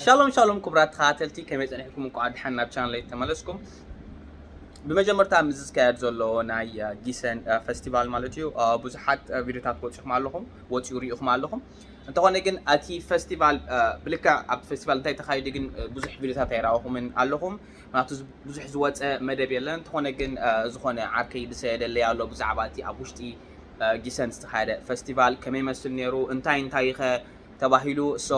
ሻሎም ሻሎም ክቡራት ተኸታተልቲ፣ ከመይ ጸኒሕኩም? እንኳዕ ደሓን ናብ ቻነለይ ተመለስኩም። ብመጀመርታ፣ ምስዚ ዝካየድ ዘሎ ናይ ጊሰን ፈስቲቫል ማለት እዩ፣ ብዙሓት ቪድዮታት ወፂኹም ኣለኹም፣ ወፂኡ ሪኢኹም ኣለኹም። እንተኾነ ግን እቲ ፈስቲቫል ብልክዕ ኣብቲ ፈስቲቫል እንታይ ተኻይዱ ግን ብዙሕ ቪድዮታት ኣይረኣኹምን ኣለኹም። ምክንያቱ ብዙሕ ዝወፀ መደብ የለን። እንተኾነ ግን ዝኾነ ዓርከይ ዝሰደለይ ኣሎ ብዛዕባ እቲ ኣብ ውሽጢ ጊሰን ዝተኻየደ ፈስቲቫል ከመይ ይመስል ነይሩ፣ እንታይ እንታይ ኸ ተባሂሉ። ሶ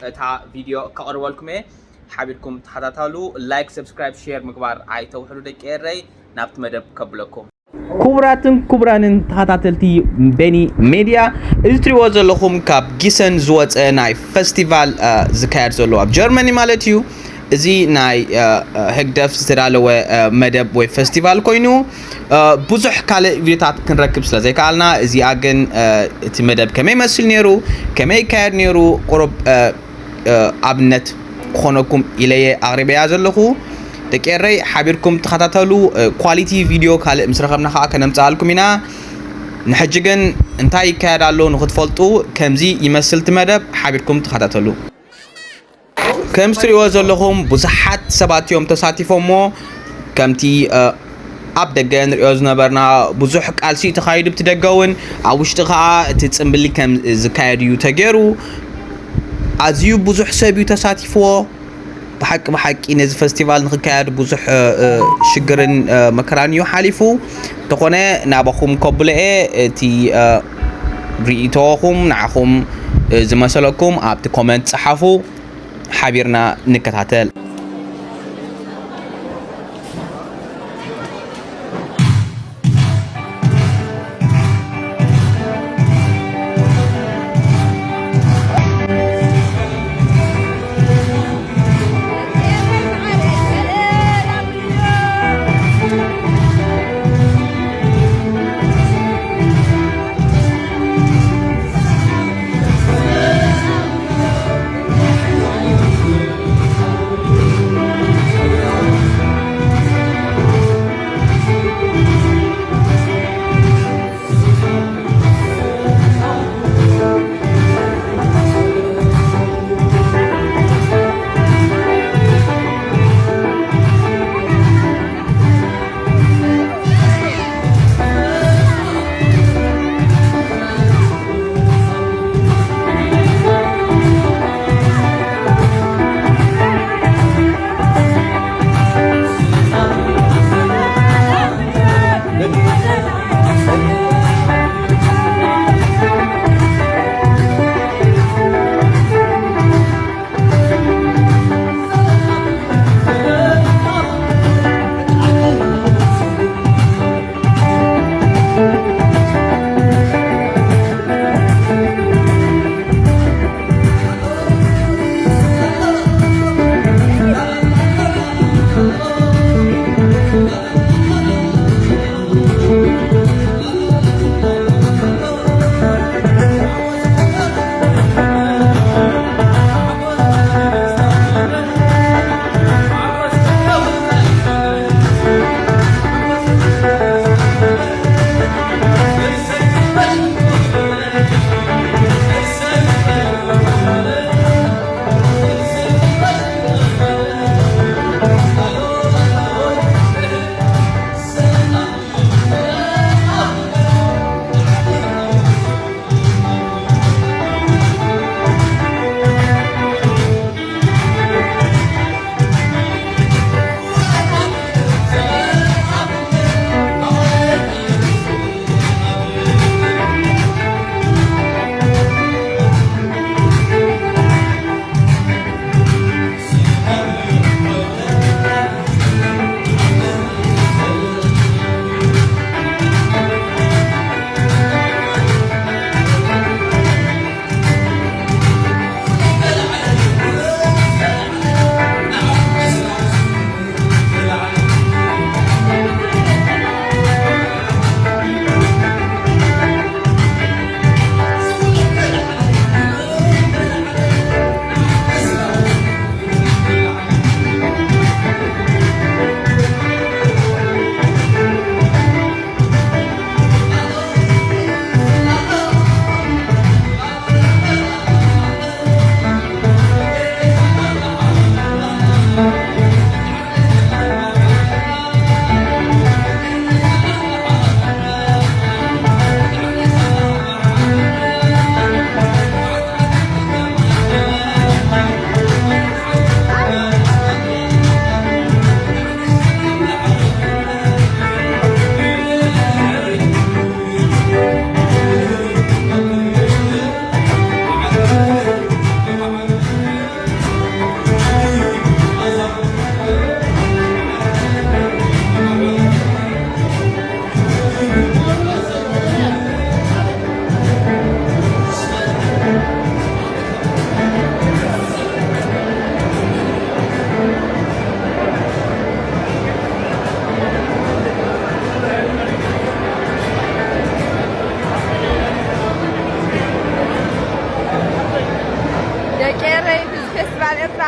እታ ቪድዮ ከቕርበልኩም እየ፣ ሓቢርኩም ተኸታተሉ። ላይክ፣ ሰብስክራይብ፣ ሼር ምግባር ኣይተውሕዱ ደቂ ኤረይ። ናብቲ መደብ ከብለኩም። ክቡራትን ክቡራንን ተኸታተልቲ ቤኒ ሜድያ፣ እዚ ትሪእዎ ዘለኹም ካብ ጊሰን ዝወፀ ናይ ፈስቲቫል ዝካየድ ዘሎ ኣብ ጀርመኒ ማለት እዩ። እዚ ናይ ህግደፍ ዝተዳለወ መደብ ወይ ፈስቲቫል ኮይኑ፣ ብዙሕ ካልእ ቪድዮታት ክንረክብ ስለ ዘይከኣልና፣ እዚኣ ግን እቲ መደብ ከመይ መስል ነይሩ፣ ከመይ ይካየድ ነይሩ፣ ቁሩብ ኣብነት ክኾነኩም ኢለየ ኣቕሪበያ ዘለኹ። ደቂ ኤረይ ሓቢርኩም ተኸታተሉ። ኳሊቲ ቪድዮ ካልእ ምስ ረኸብና ከዓ ከነምፅኣልኩም ኢና። ንሕጂ ግን እንታይ ይካየድ ኣሎ ንክትፈልጡ፣ ከምዚ ይመስል እቲ መደብ፣ ሓቢርኩም ተኸታተሉ። ከም ትሪእዎ ዘለኹም ብዙሓት ሰባት እዮም ተሳቲፎሞ። ከምቲ ኣብ ደገ ንሪኦ ዝነበርና ብዙሕ ቃልሲ እዩ ተኻይዱ ኣብቲ ደገ እውን፣ ኣብ ውሽጢ ከዓ እቲ ፅምብሊ ከም ዝካየድ እዩ ተገይሩ። ኣዝዩ ብዙሕ ሰብ እዩ ተሳቲፍዎ። ብሓቂ ብሓቂ ነዚ ፈስቲቫል ንክካየድ ብዙሕ ሽግርን መከራን እዩ ሓሊፉ። እንተኾነ ናባኹም ከብሎ እየ፣ እቲ ርእይቶኹም ንዓኹም ዝመሰለኩም ኣብቲ ኮመንት ጸሓፉ። ሓቢርና ንከታተል።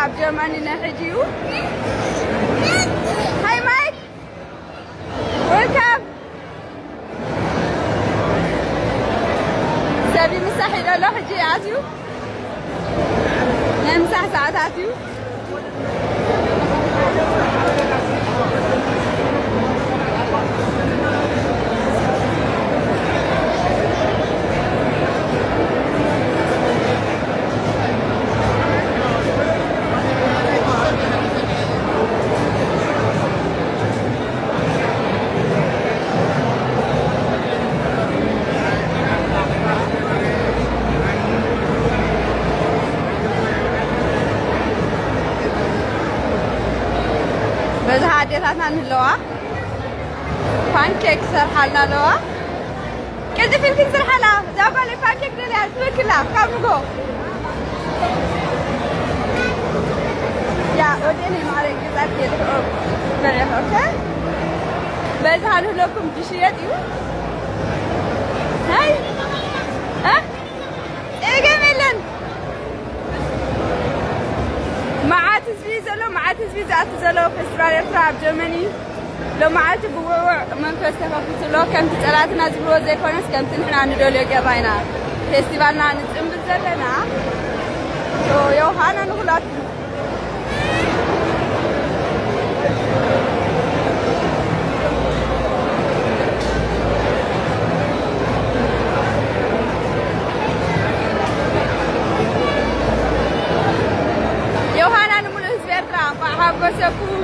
ኣብ ጀርመኒ ናይ ሕጂ እዩ። ሃይ ማይክ፣ ዌልካም። ሰብ ይምሳሕ ኢሉ ኣሎ ሕጂ ኣትዩ። ናይ ምሳሕ ሰዓት ኣትዩ። በዛ ኣዴታትና ንህለዋ ፓንኬክ ሰርሓልና ኣለዋ። ቅልጥፍ ኢልክን ስርሓላ። እዛ ጓለይ ፓንኬክ ደልያ ትበክላ ካብ ንጎ። ያ ወደኔ ማዕረግ ግዛት የድሕኦ በሬ ኦኬ። በዛ ንህለኩም ዝሽየጥ እዩ። ሃይ እ? ጸገም የለን። መዓት ህዝቢ ዘሎ፣ መዓት ህዝቢ ዝኣቱ ዘሎ ፌስቲቫል ኤርትራ ኣብ ጀርመኒ ሎመዓልቲ ብውዕዉዕ መንፈስ ተኸፊቱ ኣሎ። ከምቲ ጸላእትና ዝብልዎ ዘይኮነስ ከምቲ ንሕና ንደልዮ ጌርና ኢና ፌስቲቫልና ንጽንብል ዘለና። ሶ፣ ዮሃና ንኹላትኩም። ዮሃና ንምሉእ ህዝቢ ኤርትራ እንኳዕ ሓጎሰኩም።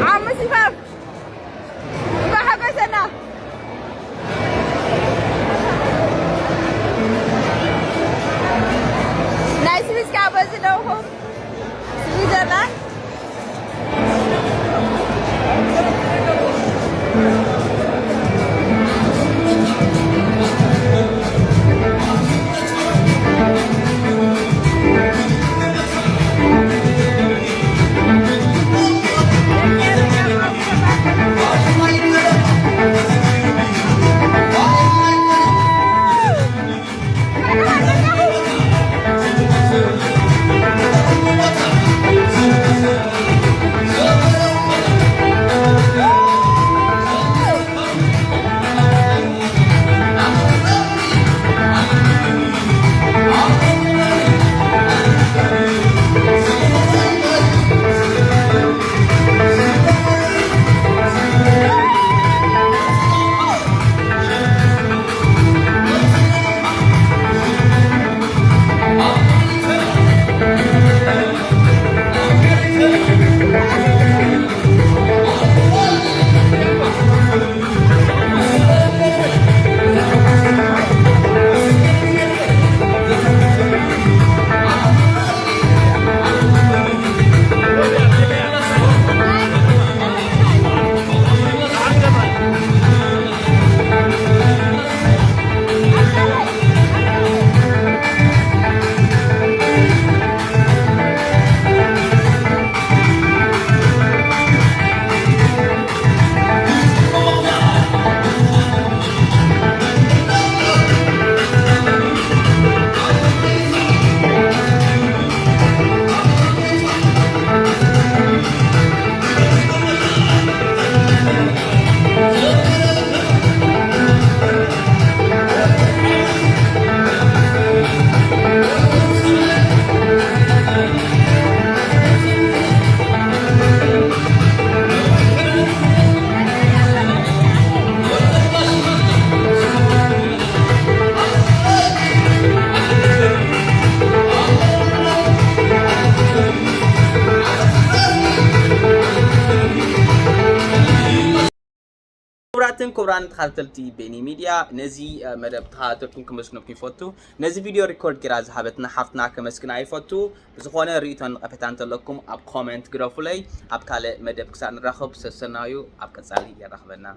ዓሙ ሲፋር እንኳዕ ሓጎሰና። ናይ ስዊዝ ከዓ በዚ ኣለኹም። ስዊዘርላንድ። ክቡራትን ክቡራን ተኸታተልቲ ቤኒ ሚድያ፣ ነዚ፣ እ፣ መደብ ተኸታተልኩም ከመስግነኩም ይፈቱ። ነዚ ቪድዮ ሪኮርድ ጌራ ዝሃበትና ሓፍትና ከመስግና ይፈቱ። ብዝኾነ ርእይቶን ነቐፌታ እንተለኩም ኣብ ኮመንት ግደፉለይ። ኣብ ካልእ መደብ ክሳብ ንራኸብ ሰሰናዩ፣ ኣብ ቀጻሊ የራኽበና።